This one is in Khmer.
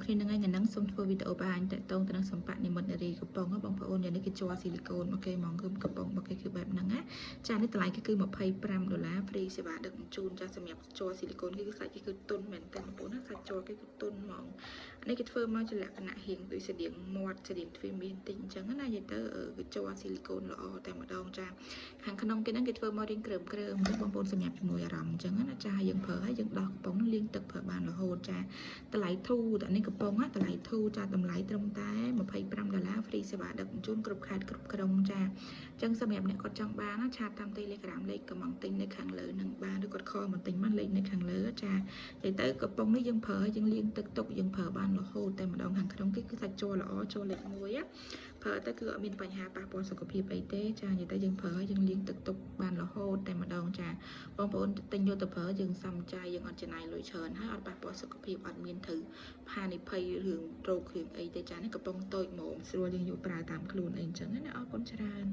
គ្នាហ្នឹងហើយថ្ងៃហ្នឹងសូមធ្វើវីដេអូបង្ហាញតាក់ទងទៅនឹងសម្បត្តិនិមិត្តនារីកំប៉ុងបងប្អូនយ៉ាងនេះគឺជ័រស៊ីលីកូនមកគេហ្មងគឺកំប៉ុងមកគេគឺបែបហ្នឹងណាចានេះតម្លៃគេគឺ25ដុល្លារ free សេវាដឹកជញ្ជូនចាសម្រាប់ជ័រស៊ីលីកូនគេគឺសាច់គេគឺទន់មែនតើបងប្អូនណាសាច់ជ័រគេគឺទន់ហ្មងនេះគេធ្វើមកជាលក្ខណៈរៀងដូចស្តៀងមាត់ស្តៀងទ្វារមាសបន្តិចអញ្ចឹងណានិយាយទៅគឺជ័រស៊ីលីកូនល្អតែម្ដងចាខាងក្នុងគេហ្នឹងគេធ្វើមករៀងក្រើមក្រើមបងប្អូនសម្រាប់ជំនួយអារម្មណ៍អញ្ចឹងណាចាយើងប្រើហើយយើងដោះកំប៉ុងនឹងលាងទឹកប្រើបានរហូតចាតម្លៃធូរតែនេះកំប៉ុងណាតម្លៃធូរចាតម្លៃត្រឹមតែ25ដុល្លារ free សេវាដឹកជញ្ជូនគ្រប់ខេត្តគ្រប់ក្រុងចាអញ្ចឹងសម្រាប់អ្នកគាត់ចង់បានណាchat តាម Telegram លេខកំងទិញនៅខាងលើនឹងបានឬគាត់ call មកទិញបានលេខនៅខាងលើចានិយាយទៅកំប៉ុងនេះយើងប្រើយើងលាងទឹកទុកយើងប្រើបានរហូតតែម្ដងខាងក្នុងគេគឺសាច់ជ័រល្អជ័រលេខ1ណាប្រើទៅគឺអត់មានបញ្ហាប៉ះពាល់សុខភាពអីទេចានិយាយទៅយើងប្រើយើងលាងទឹកទុកបានរហូតតែម្ដងចាបងប្អូនទិញយកទៅប្រើយើងសំចាយយើងអត់ចំណាយលុយច្រើនហើយអត់ប៉ះពាល់សុខភាពអត់មានត្រូវហានិភ័យរឿងរោគរឿងអីទេចានេះកំប៉ុងតូចហ្មងស្រួលយើងយកប្រើតាមខ្លួនអីអញ្ចឹងណាអរគុណច្រើន។